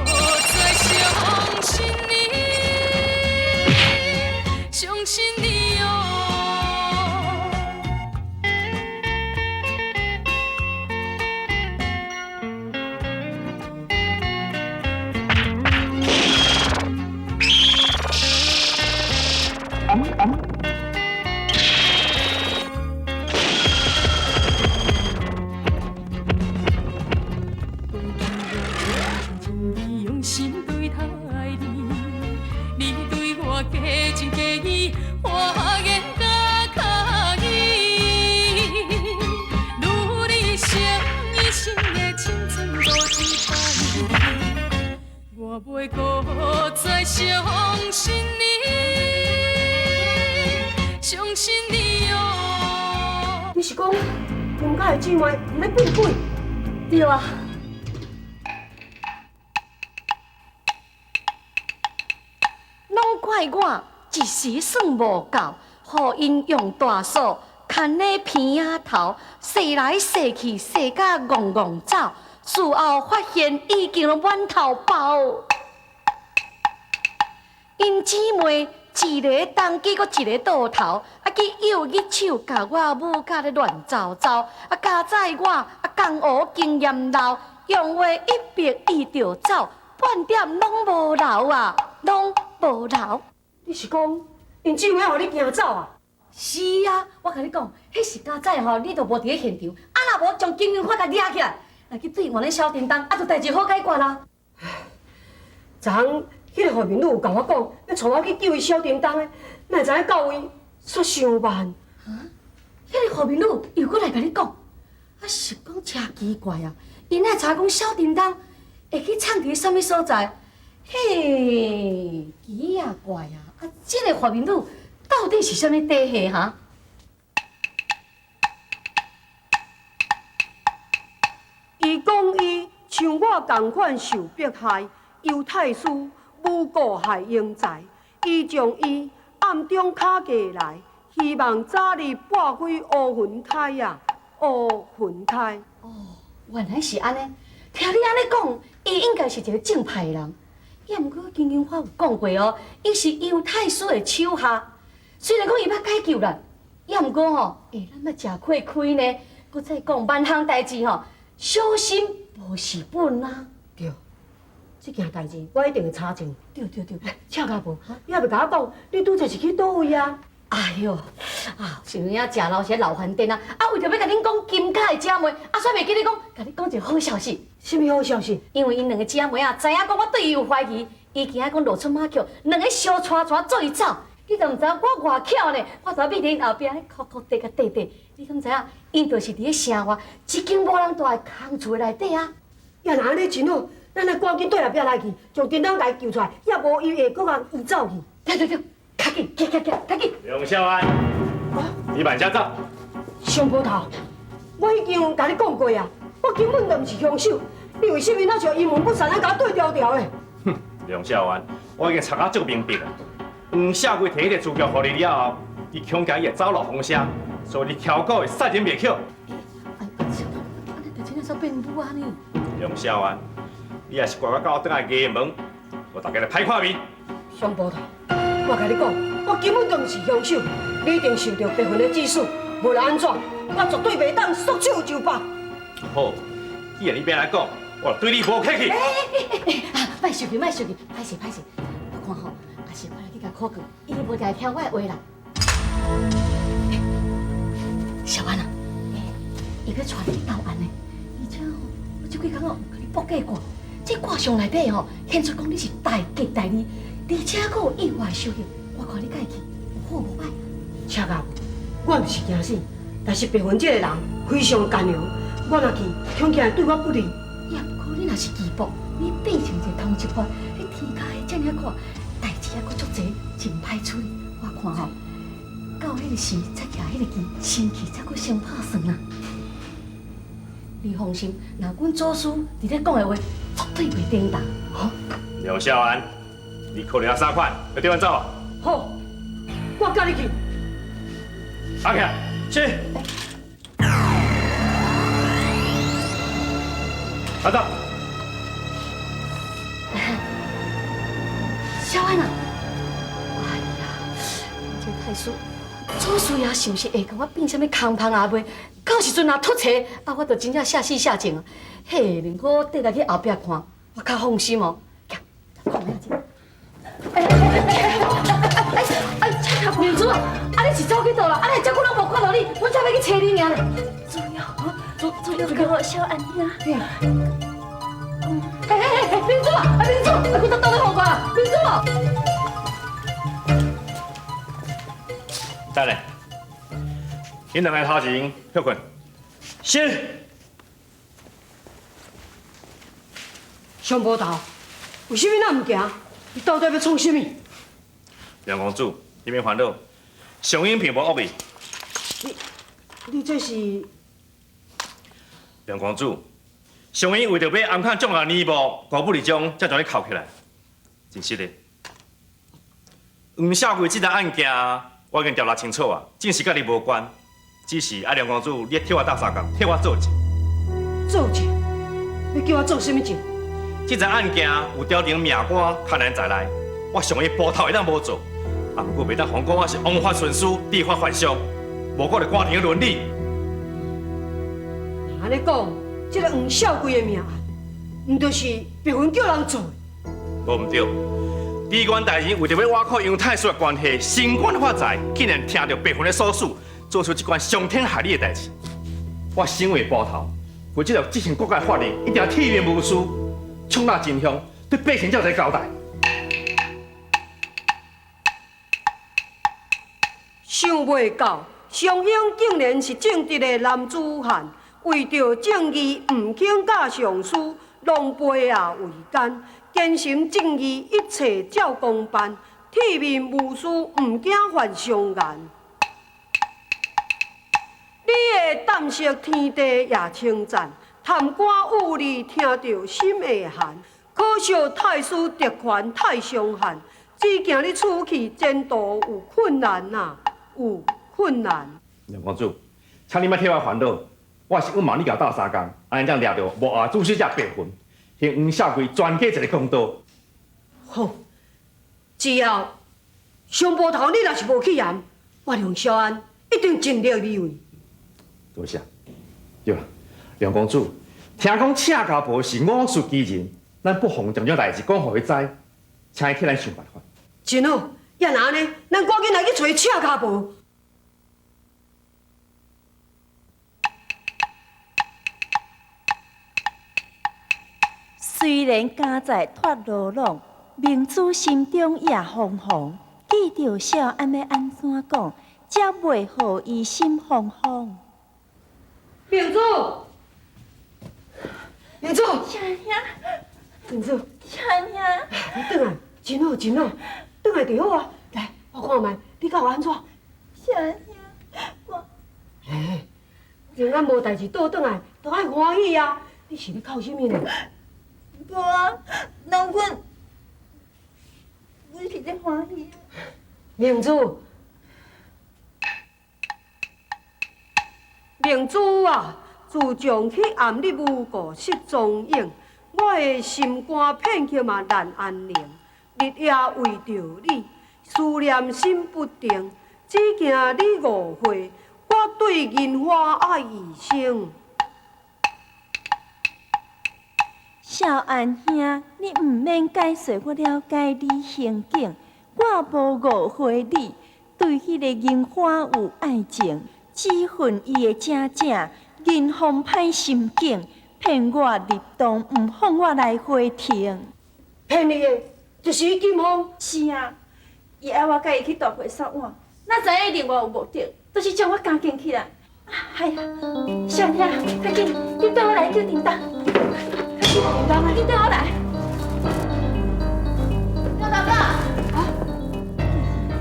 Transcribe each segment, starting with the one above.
再相信你，相信你哦。用心对待你，你对我假情假意，我愿甲敲伊。女你生一生的青春赌一摆，我袂阁再相信你，相信你哦。你是讲林家的姊妹毋咧变鬼？對啊。攏怪我一時算無夠，予𪜶用大鎖牽咧鼻仔頭，踅來踅去，踅甲戇戇走。事後發現已經攏滿頭包。𪜶姊妹一个東機，閣一个倒頭，啊去幼日手，共我舞甲咧亂糟糟，啊加載我啊江湖經驗老，用話一筆伊就走，半點攏無留啊，攏無留。你是講𪜶姊妹予你驚走啊？是啊，我共你講，彼時佳哉吼，你都無佇咧現場，啊若無將金銀發共掠起來，來去對換恁小叮當，啊就代誌好解決啦。昨昏彼个何明女有共我講，欲帶我去救伊小叮當的，哪會知影到位煞傷慢。啊？彼个何明女又閣來共你講，啊是講誠奇怪啊！𪜶哪會知影講小叮當會去藏佇啥物所在？嘿，奇啊怪啊！啊，這个何明女到底是啥物底細哈？伊講伊像我仝款受迫害，猶太師武告害英才，伊將伊暗中敲過來，希望早日撥開烏雲開啊，烏雲開。哦，原來是按呢。聽你按呢講，伊應該是一个正派的人。也毋過金銀花有講過哦，伊是猶太師的手下。雖然講伊欲解救咱，也毋過吼，欸，咱欲食虧虧呢。閣再講萬項代誌吼，小心無是本啊。對，這件代誌我一定會查證。對對對，赤甲婆，你猶未共我講，你拄才是去佗位啊？哎喲，啊，是有影食老是老番顛啊！啊，為著欲共恁講金家的姐妹，啊，煞袂記得講，共你講一个好消息。啥物好消息？因為𪜶兩个姐妹啊，知影講我對伊有懷疑，伊驚講露出馬腳，兩个相帶帶做伊走。你都毋知影我偌巧呢，我就覕佇𪜶後壁咧，哭哭趯甲綴綴。你敢知影？𪜶就是佇咧城外一間無人住的空厝的內底啊！也若按呢真好，咱來趕緊對後壁來去，將叮當共伊救出來，也無伊會閣共移走去。對對對，較緊，行行行，較緊。梁少安，你慢遮走。雙胞頭，我已經共你講過啊，我根本就毋是兇手，你為啥物若像陰魂不散啊，共我對調調的？哼，梁少安，我已經查甲足明白啊。黃少貴提彼个資料予你了後，伊恐驚伊會走漏風聲，所以你挑股會殺人滅口。哎，小彤，按呢就真正煞變母啊呢？梁少安，你若是乖乖佮我轉來衙門，予大家來歹看面。雙胞頭，我共你講，我根本就毋是兇手，你一定受著白雲的指使，無論按怎，我絕對袂當束手就縛。好，既然你欲按呢講，我就對你無客氣。欸欸欸，啊，莫生氣，莫生氣，歹勢歹勢，我看吼，還是我來去共考過，伊無定會聽我的話啦。小安啊，伊欲帶你去投案呢，而且吼，我這幾工哦，共你卜計過，這卦象內底吼，顯出講你是大吉大利，而且閣有意外收穫，我看你敢會去，有好無歹？赤甲，我毋是驚死，但是白雲這个人非常奸良，我若去，恐驚會對我不利。也毋過你若是拒卜，你變成一个通緝犯，你天跤彼遮爾闊，代誌猶閣足濟，真歹揣。我看吼，到彼个時才舉彼个旗，先去才閣先拍算啊。你放心，若阮祖師佇咧講的話，絕對袂顛倒。吼。梁少安，你可能要三款，欲綴阮走無？好，我佮你去。阿強，是。阿走。小安啊！哎呀，这太师祖师爷是毋是会共我变啥物空芳阿妹？到时阵若出错，啊，我就真正下死下情啊！嘿，宁可缀来去后壁看，我较放心哦。行，看下这。哎哎哎哎哎！明珠啊，啊你是走去佗啦？啊你遮久拢无看到你，阮才欲去揣你尔咧。主要，主主要叫我小安兄。哎哎哎，明珠啊，啊明珠，啊规只倒咧予我啦，明珠啊！等下，恁两个头前歇困。是。上无头，为什么咱毋行？你到底欲创什么？梁公主，你免烦恼，上英并无恶意。你这是？梁公主，上英为著欲暗藏状元年报，高不离章，才将你扣起来。真实的，黄少贵这个案件，我已经调查清楚啊，证实佮你无关，只是阿梁公主，你替我斗相共，替我作证。作证？你叫我做什么证？这个案件有朝廷命官牵连在内，我上伊捕头会当无做，啊，毋过袂当予讲我是枉法徇私、知法犯上，无顾著官场伦理。按呢讲，这个黄少贵的命案，毋就是白云叫人做的？无毋对，知县大人为著欲倚靠杨太师的关系，升官发财，竟然听著白云的唆使，做出这款伤天害理的代志。我身为捕头，为这条执行国家法令，一定要铁面无私，畅纳真相，对百姓才有一个交代。想袂到，上英竟然是正直的男子汉，为著正义，毋肯佮上司狼狈啊为奸，坚信正义，一切照公办，铁面无私，毋惊犯上言。你的胆识天地也称赞，贪官污吏听著心会寒。可惜太师特权太伤汉，只惊你出去前途有困难啊，有困难。梁公主，请你莫替我烦恼，我是隐瞒你共斗相共，按呢才掠著幕后主使者白云，还黄少贵全家一个公道。好，只要上捕头你若是无去严，我梁小安一定尽力而为。多谢。对啦，梁公主，听讲赤跤婆是五术奇人，咱不妨将这代志讲予伊知，请伊替咱想办法。真好，也若按呢，咱赶紧来去揣赤跤婆。虽然家在脱罗网，明珠心中也惶惶，记著小安欲按怎讲，才袂予伊心慌慌。明珠，明珠，小兄，明珠，小兄，你转来，真好真好，转来就好啊。来，我看觅，你敢有按怎？小兄，我，哎，平安无代志倒转来，都爱欢喜啊。你是咧哭啥物呢？无啊，人阮，阮是咧欢喜。明珠，明珠啊，自从去暗你无故失踪影，我的心肝片刻嘛难安宁。日夜为著你，思念心不定，只惊你误会我对银花爱意深。少安兄，你毋免解释，我了解你行径，我无误会你，对彼个银花有爱情，只恨伊的姐姐银凤歹心境，骗我入洞，毋放我来回庭。骗你的，就是彼金凤。是啊，伊爱我佮伊去大皮扫碗，哪知影伊另外有目的，就是将我监禁起来。哎呀，少安兄，快紧，紧缀我来救叮当。你缀我来。刘大哥，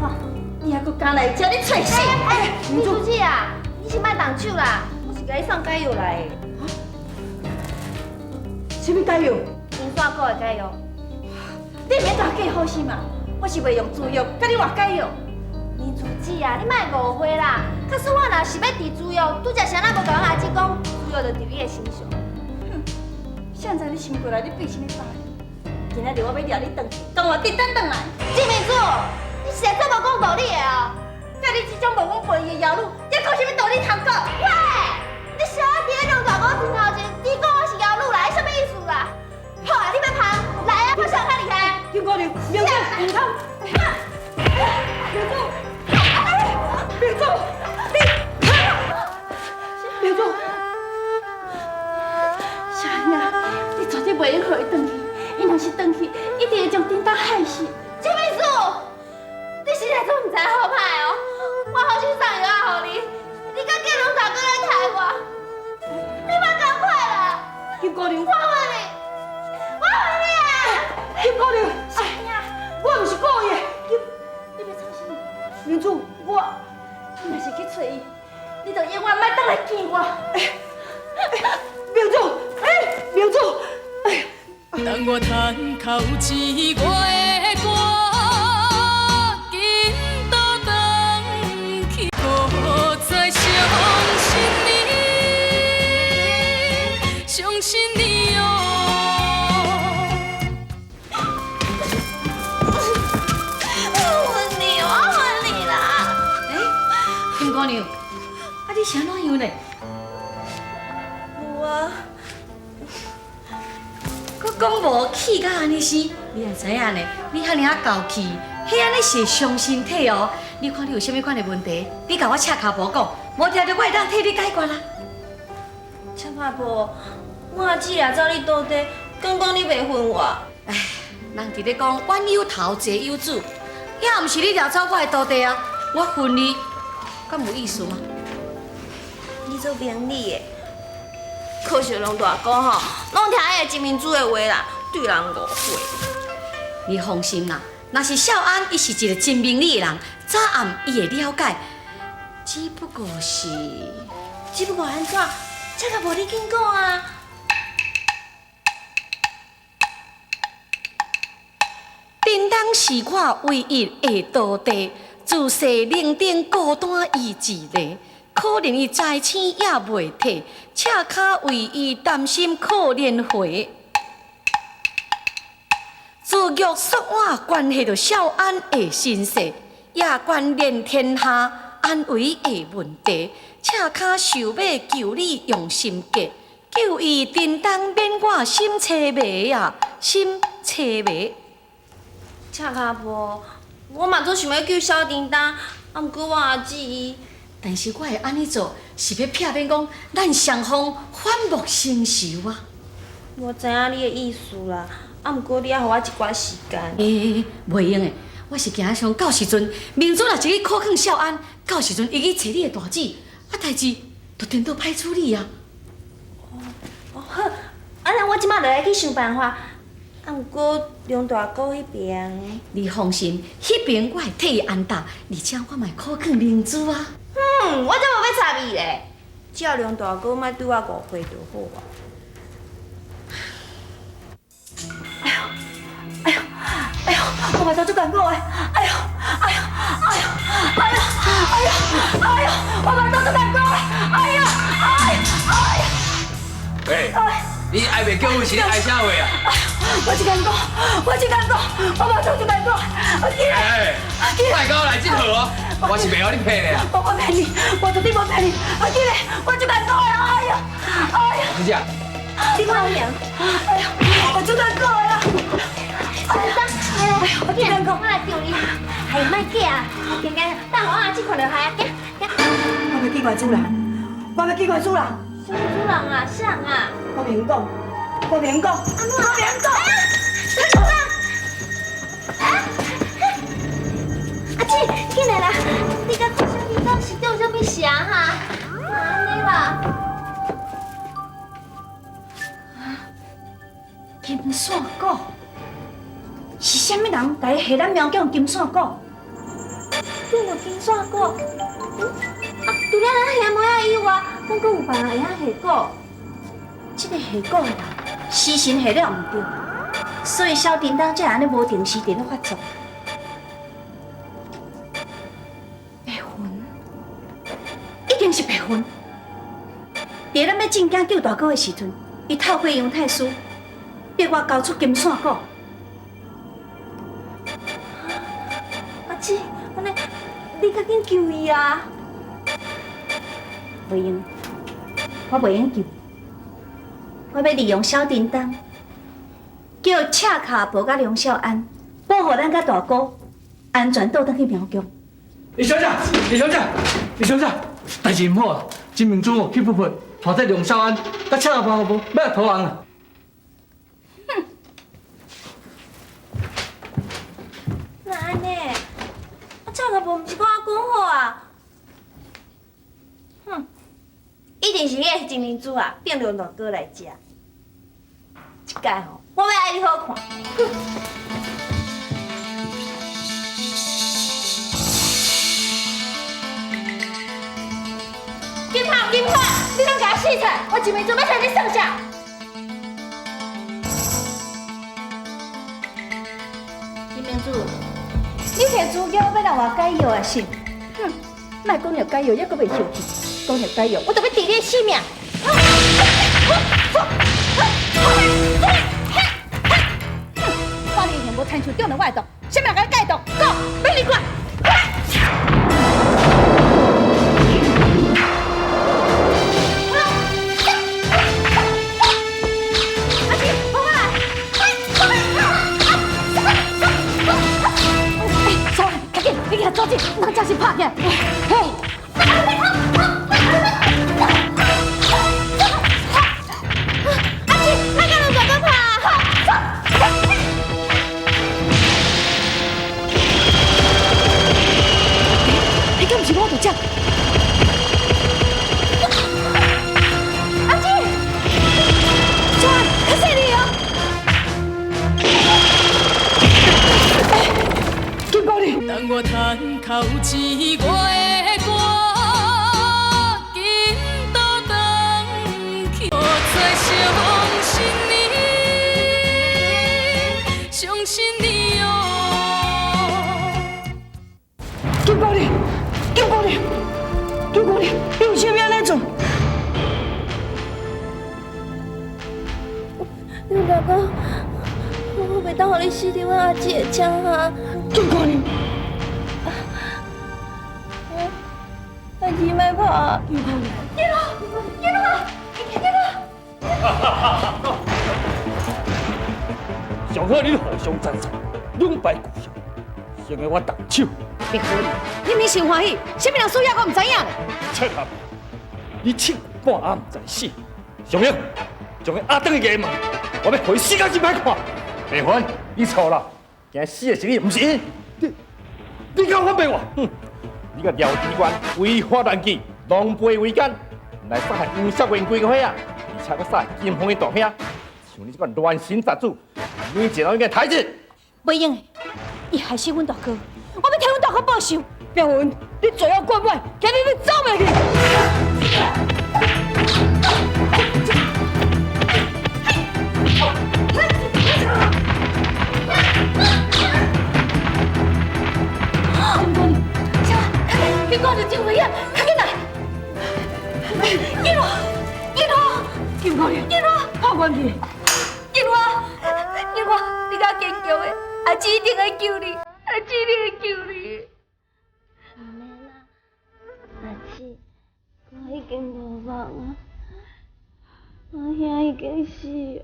啊，你还阁敢来遮？你揣死！哎，李书记啊，你是莫动手啦，我是共你送解药来的。啊？啥物解药？银线菇的解药。你免大假好心嘛，我是袂用猪药，共你换解药。林书记啊，你莫误会啦。假使我若是欲治猪药，拄才啥人无共阿姊讲，猪药就伫你的身上。谁知你心过来，你变啥物法？今仔日我欲掠你轉去，共我叮當轉來。金明珠，你實在做無講道理的哦！佮你這種忘恩負義的妖女，猶閣有啥物道理通講？喂，你小伫咧梁大哥鏡頭前，你講我是妖女啦，你啥物意思啦？好啊，你欲拍，來啊，我啥較厲害？金姑娘，明珠，毋通！明珠，明珠，你，明珠，小兄，你絕對袂用予伊轉去，伊若是轉去，一定會將叮當害死。金秘書，你實在足毋知好歹哦！我好心送藥仔予你，你閣叫梁大哥來害我，你莫仝款啦！金姑娘，我恨你，我恨你啊！金姑娘，我毋是故意的。金，你欲創啥物？明珠，我，你若是去揣伊，你就永遠莫轉來見我。明珠，哎，明珠，哎。當我趁口錢，我會趕緊倒轉去，閣再相信你，相信你哦。我恨你，我恨你啦！欸，金姑娘，啊你是按怎樣呢？無啊。閣講無氣甲按呢生，你也知影呢？你遐爾仔厚氣，彼按呢是會傷身體哦。你看你有啥物款的問題，你共我赤跤步講，無聽著我會當替你解決啦。赤跤步，我阿姊掠走你徒弟，敢講你袂恨我？哎，人佇咧講冤有頭債有主，也毋是你掠走我的徒弟啊，我恨你，敢有意思嗎？你做明理的。可惜梁大哥吼，攏聽彼個金明珠的話啦，對人誤會。你放心啦，若是少安，伊是一個真明理的人，早暗伊會了解。只不過是，只不過按怎？這個無你緊講啊！叮當是我唯一的徒弟，自細伶仃孤單伊一個。可憐伊財星也袂退，赤跤為伊擔心可憐回。自玉束碗關係著少安的身世，也關聯天下安危的問題。赤跤想欲求你用心計，救伊叮當免我心凄迷啊，心凄迷。赤跤步，我嘛足想欲救小叮當，啊，毋過我阿姊伊。但是我會按呢做，是欲避免講咱雙方反目成仇啊！我知影你的意思啦，啊，毋過你愛予我一寡時間。欸，袂用的，我是驚想到時陣，明珠若是去苦勸少安，到時陣伊去揣你的大姊，啊，代誌就顛倒歹處理啊！哦，好，按呢我這馬就來去想辦法。啊，毋過梁大哥彼邊，你放心，彼邊我會替伊安搭，而且我嘛會苦勸明珠啊。嗯，我才無欲插伊咧。只要梁大哥莫對我誤會就好啊。哎呦，哎呦，哎呦，我嘛足艱苦的。哎呦，哎呦，哎呦，哎呦，哎呦，哎呦，我嘛足艱苦的。哎呦，哎呦，哎。喂，你愛袂叫阮是你愛啥話啊？我只敢講，我只敢講，我嘛足艱苦。我起來，欸，莫共我來這套哦，我是袂予你騙的啊！我無騙你，我絕對無騙你。我起來，我足艱苦的，哎呦，哎呦！小姐，你看我，哎呦，我足艱苦的啦！哎呦，我足艱苦，我來救你。哎，莫驚啊，驚驚，等我阿姊看著害啊，驚驚。我欲見我主人，我欲見我主人。啥物主人啊？啥人啊？我袂晓講，我袂曉講，我袂曉講。阿姊，緊來啦！你佮小叮當是中啥物邪哈？哪按呢啦？金線蠱是啥物人來下咱苗疆金線蠱？中著金線蠱？啊，除了咱兄妹仔以外，敢閣有別人會曉下蠱？這個下蠱的人，時辰下了毋對，所以小叮當才會按呢無定時佇咧發作。白雲，一定是白雲。佇咱欲進京救大哥的時陣，伊透過楊太師，逼我交出金線蠱，姊，按呢你較緊救伊啊！袂用，我袂用救。我欲利用小叮當，叫赤跤婆佮梁少安保護咱佮大哥安全倒轉去苗疆。李小姐，李小姐，李小姐，代誌毋好啊！金明珠去噗噗，帶這梁少安佮赤跤婆欲來投降啊！哼！哪按呢？啊，赤跤婆毋是講啊講好啊？哼！一定是彼个金明珠啊，變梁大哥來食。這擺吼，我欲愛你好看。哼！金胖，金胖，你攏共我死出來！我金明珠欲揣你算賬。金明珠，你提豬腳欲來換解藥啊是？哼，莫講著解藥，猶閣袂受氣。講著解藥，我就欲治你的性命！看你已經無親像中了我的毒，啥物人共你解毒？講，欲你管！阿姊，幫我來！欸，小安，較緊，你去遐阻止，毋通真是拍起來。嘿。阿姊，莫共梁大哥拍！彼敢毋是我隊長？阿姊，小安，較細膩哦！金姑娘，等我趁口錢，我會趕緊倒轉去，不再相信你，相信你哦。金姑娘，金姑娘，金姑娘，你為啥物按呢做？梁大哥，我袂當予你死佇阮阿姊的槍下。金姑娘，阿姊莫怕。金姑娘，金花，金花，金花。上好恁互相殘殺，兩敗俱傷，先予我動手。別回，你免傷歡喜，啥物人需要我毋知影咧。赤俠，你七半暗毋知死。上英，將伊押轉去衙門，我欲予伊死甲真歹看。白云，你錯啦，驚死的是你，毋是𪜶。你敢反駁我？哼！你佮廖知縣違法亂紀，狼狽為奸，來殺害黃少元規家伙仔，而且閣殺害金鳳的大兄，像你這款亂臣雜子，每一個人應該抬子。袂用的，伊害死阮大哥，我欲替阮大哥報仇。白雲，你罪惡貫滿，今日你走袂去。金姑娘，小安，較緊，金姑娘真危險，較緊來！金花，金花，金姑娘，金花，拍關去！金花，金花，你較堅強的，阿姊一定會救你，阿姊一定會救你。毋免啦，阿姊，我已經無望啊，我兄已經死啊，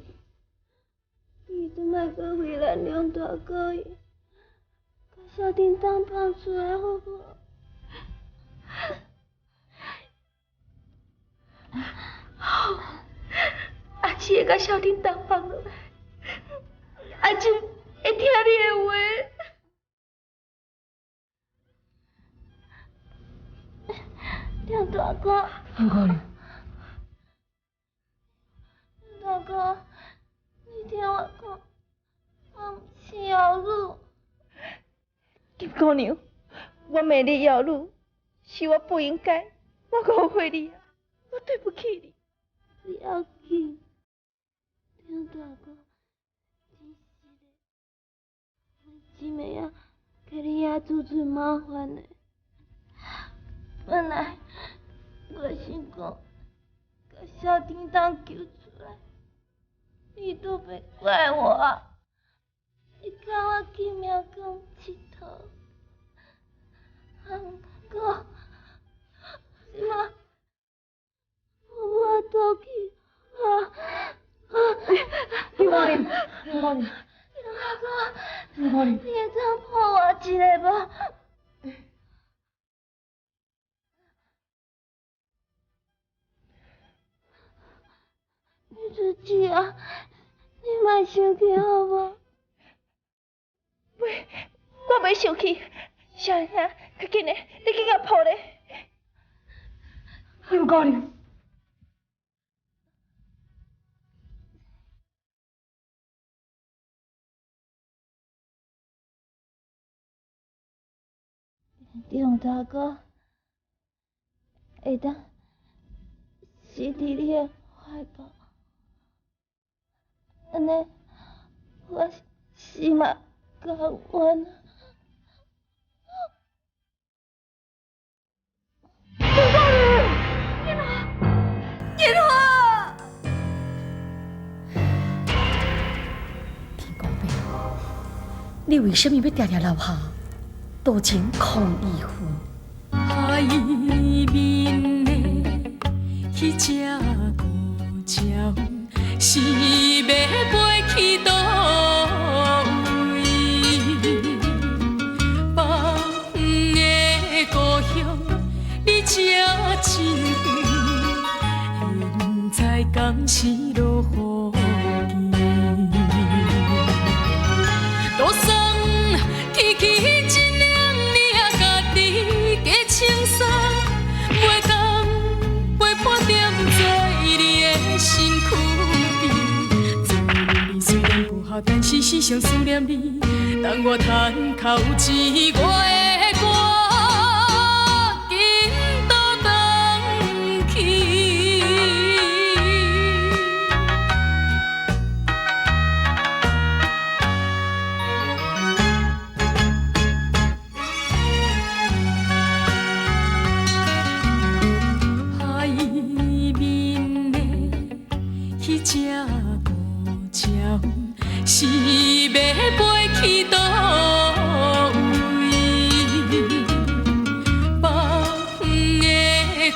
你都莫閣為難梁大哥伊，共小叮當放出來好無？好，阿姊會共小叮當放落來，阿姊會聽你的話。梁大哥，金姑娘，梁大哥，你聽我講，我毋是妖女。金姑娘，我罵你妖女，是我不應該，我誤會你啊，我對不起你。不要緊，梁大哥，真實的，阮姊妹仔給你遐做出麻煩的。本來我想講，共小叮當救出來，你都袂怪我。你共我去廟公𨑨迌，毋过，這馬我無法度去啊！金姑娘，金姑娘，大哥，金姑娘，你會當抱我一下無？你出去啊！你莫生氣好無？袂，我袂生氣。小兄，較緊的，你去共抱咧。金姑娘。張大哥，會當死佇你的懷抱，按呢我死嘛甘願。金花，金花，天公伯，你為什麼欲定定留下多情空遺恨？海面的彼隻孤鳥，是欲飛去佗位？放的故鄉離這真遠，不知敢是落雨季。桌送去去一領你也家己加穿衫，袂当陪伴踮在你的身躯边。做你虽然不好，但是时常思念你。当我叹口气，我会赶紧倒转去。海面的彼隻孤鳥，是欲飛去佗位？放的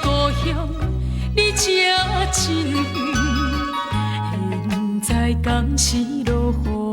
故鄉離這真遠，不知敢是落雨。